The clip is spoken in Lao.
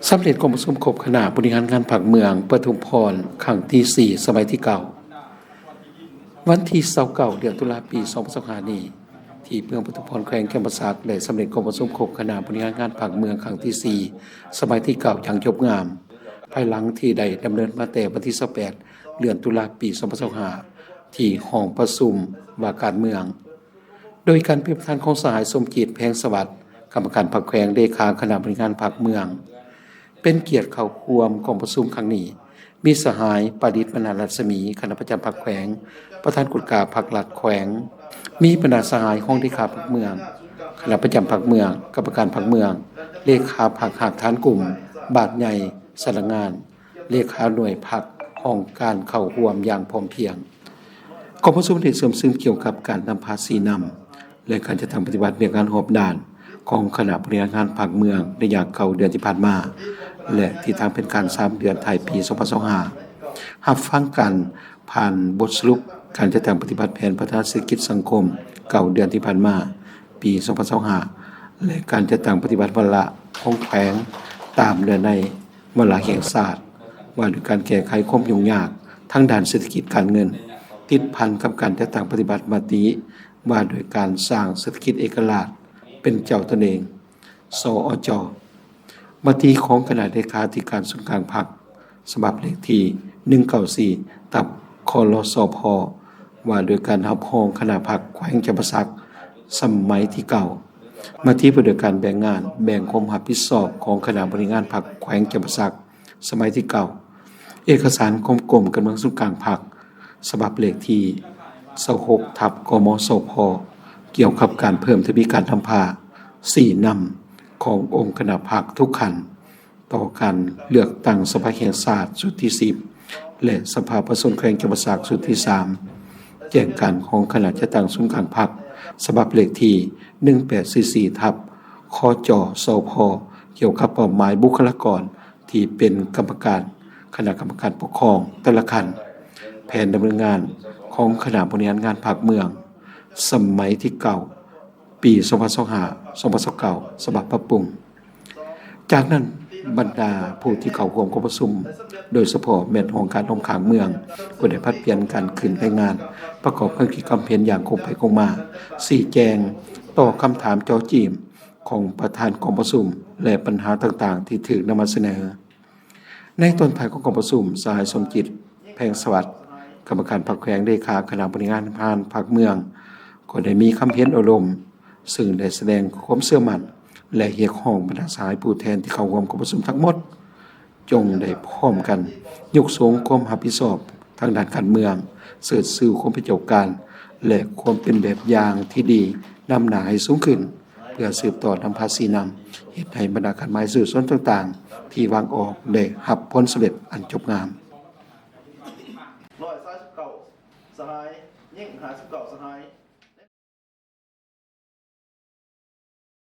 ສຳເລັດກອງປະຊຸມຄົບຄະນະບໍລິຫານງານພັກເມືອງປະທຸມພອນ ຄັ້ງທີສີ່ ສະໄໝທີເກົ້າ ວັນທີຊາວເກົ້າ ເດືອນຕຸລາ ປີສອງພັນຊາວຫ້ານີ້ ທີ່ເມືອງປະທຸມພອນ ແຂວງຈຳປາສັກ ໄດ້ສຳເລັດກອງປະຊຸມຄົບຄະນະບໍລິຫານງານພັກເມືອງຄັ້ງທີສີ່ ສະໄໝທີເກົ້າ ຢ່າງຈົບງາມ, ພາຍຫຼັງທີ່ໄດ້ດຳເນີນມາແຕ່ວັນທີຊາວແປດ ເດືອນຕຸລາ ປີສອງພັນຊາວຫ້າ ທີ່ຫ້ອງປະຊຸມວ່າການເມືອງ ໂດຍການເປັນປະທານຂອງສະຫາຍ ສົມຈິດ ແພງສະຫວັດ ກຳມະການພັກແຂວງ ເລຂາຄະນະບໍລິຫານງານພັກເມືອງ. ເປັນກຽດເຂົ້າຮ່ວມກອງປະຊຸມຄັ້ງນີ້ ມີສະຫາຍ ປາລິດ ມະນາລັດສະໝີ ຄະນະປະຈຳພັກແຂວງ, ປະທານກົດກາພັກລັດແຂວງ, ມີບັນດາສະຫາຍຮອງເລຂາພັກເມືອງ, ຄະນະປະຈຳພັກເມືອງ, ກຳມະການພັກເມືອງ, ເລຂາພັກຮາກຖານກຸ່ມ, ບາດໃຫຍ່, ສຳນັກງານ, ເລຂາໜ່ວຍພັກ, ຫ້ອງການເຂົ້າຮ່ວມຢ່າງພ້ອມພຽງ. ກອງປະຊຸມໄດ້ເຊື່ອມຊຶມກ່ຽວກັບການນຳພາຊີ້ນຳ ແລະ ການຈັດຕັ້ງປະຕິບັດວຽກງານຮອບດ້ານຂອງຄະນະບໍລິຫານງານພັກເມືອງໄລຍະເກົ້າເດືອນທີ່ຜ່ານມາ ແລະ ທິດທາງແຜນການສາມເດືອນທ້າຍປີສອງພັນຊາວຫ້າ, ຮັບຟັງການຜ່ານບົດສະຫຼຸບການຈັດຕັ້ງປະຕິບັດແຜນພັດທະນາເສດຖະກິດສັງຄົມເກົ້າເດືອນທີ່ຜ່ານມາ ປີສອງພັນຊາວຫ້າ ແລະ ການຈັດຕັ້ງປະຕິບັດວາລະຂອງແຂວງຕາມເນື້ອໃນ ວາລະແຫ່ງຊາດ ວ່າດ້ວຍການແກ້ໄຂຄວາມຫຍຸ້ງຍາກທາງດ້ານເສດຖະກິດການເງິນ ຕິດພັນກັບການຈັດຕັ້ງປະຕິບັດມະຕິວ່າດ້ວຍການສ້າງເສດຖະກິດເອກະລາດເປັນເຈົ້າຕົນເອງ ສອຈ. ມະຕິຂອງຄະນະເລຂາທິການສູນກາງພັກ ສະບັບເລກທີໜຶ່ງເກົ້າສີ່ ທັບ ຄລສພ ວ່າດ້ວຍການຮັບຮອງຄະນະພັກແຂວງຈຳປາສັກ ສະໄໝທີເກົ້າ. ມະຕິວ່າດ້ວຍການແບ່ງງານ, ແບ່ງຄວາມຮັບຜິດຊອບຂອງຄະນະບໍລິຫານງານພັກແຂວງຈຳປາສັກ ສະໄໝທີເກົ້າ. ເອກະສານຂອງກົມການເມືອງສູນກາງພັກ ສະບັບເລກທີຊາວຫົກ ທັບ ກມສພ ກ່ຽວກັບການເພີ່ມທະວີການນຳພາຊີ້ນຳຂອງອົງຄະນະພັກທຸກຂັ້ນ ຕໍ່ການເລືອກຕັ້ງສະພາແຫ່ງຊາດຊຸດທີສິບ ແລະ ສະພາປະຊາຊົນແຂວງຈຳປາສັກຊຸດທີສາມ. ແຈ້ງການຂອງຄະນະຈັດຕັ້ງສູນກາງພັກ ສະບັບເລກທີໜຶ່ງແປດສີ່ສີ່ ທັບ ຄຈສພ ກ່ຽວກັບເປົ້າໝາຍບຸກຄະລາກອນທີ່ເປັນກຳມະການຄະນະກຳມະການປົກຄອງແຕ່ລະຂັ້ນ, ແຜນດຳເນີນງານຂອງຄະນະບໍລິຫານງານພັກເມືອງ ສະໄໝທີເກົ້າ ປີສອງພັນຊາວຫ້າ ສອງພັນຊາວເກົ້າ ສະບັບປັບປຸງ. ຈາກນັ້ນ, ບັນດາຜູ້ທີ່ເຂົ້າຮ່ວມກອງປະຊຸມ, ໂດຍສະເພາະແມ່ນຫ້ອງການອ້ອມຂ້າງເມືອງ, ກໍໄດ້ຜັດປ່ຽນກັນຂຶ້ນລາຍງານ ປະກອບຄຳຄິດຄຳເຫັນຢ່າງກົງໄປກົງມາ, ຊີ້ແຈງຕໍ່ຄຳຖາມເຈາະຈີ້ມຂອງປະທານກອງປະຊຸມ ແລະ ບັນຫາຕ່າງໆທີ່ຖືກນຳມາສະເໜີ. ໃນຕອນທ້າຍຂອງກອງປະຊຸມ, ສະຫາຍ ສົມຈິດ ແພງສະຫວັດ ກຳມະການພັກແຂວງ ເລຂາຄະນະບໍລິຫານງານພັກເມືອງ ກໍໄດ້ມີຄຳເຫັນໂອ້ລົມ ເຊິ່ງໄດ້ສະແດງຄວາມເຊື່ອໝັ້ນ ແລະ ຮຽກຮ້ອງບັນດາສະຫາຍຜູ້ແທນທີ່ເຂົ້າຮ່ວມກອງປະຊຸມທັງໝົດ ຈົ່ງໄດ້ພ້ອມກັນຍົກສູງຄວາມຮັບຜິດຊອບທາງດ້ານການເມືອງ, ເຊີດຊູຄວາມເປັນເຈົ້າການ ແລະ ຄວາມເປັນແບບຢ່າງທີ່ດີນຳໜ້າໃຫ້ສູງຂຶ້ນ ເພື່ອສືບຕໍ່ນຳພາຊີ້ນຳ ເຮັດໃຫ້ບັນດາການໝາຍຊື່ຊົນຕ່າງໆທີ່ວາງອອກໄດ້ຮັບຜົນສຳເລັດອັນຈົບງາມ. ຮ້ອຍຊາວເກົ້າ ສະຫາຍ ຍິງຫ້າສິບເກົ້າ ສະຫາຍ.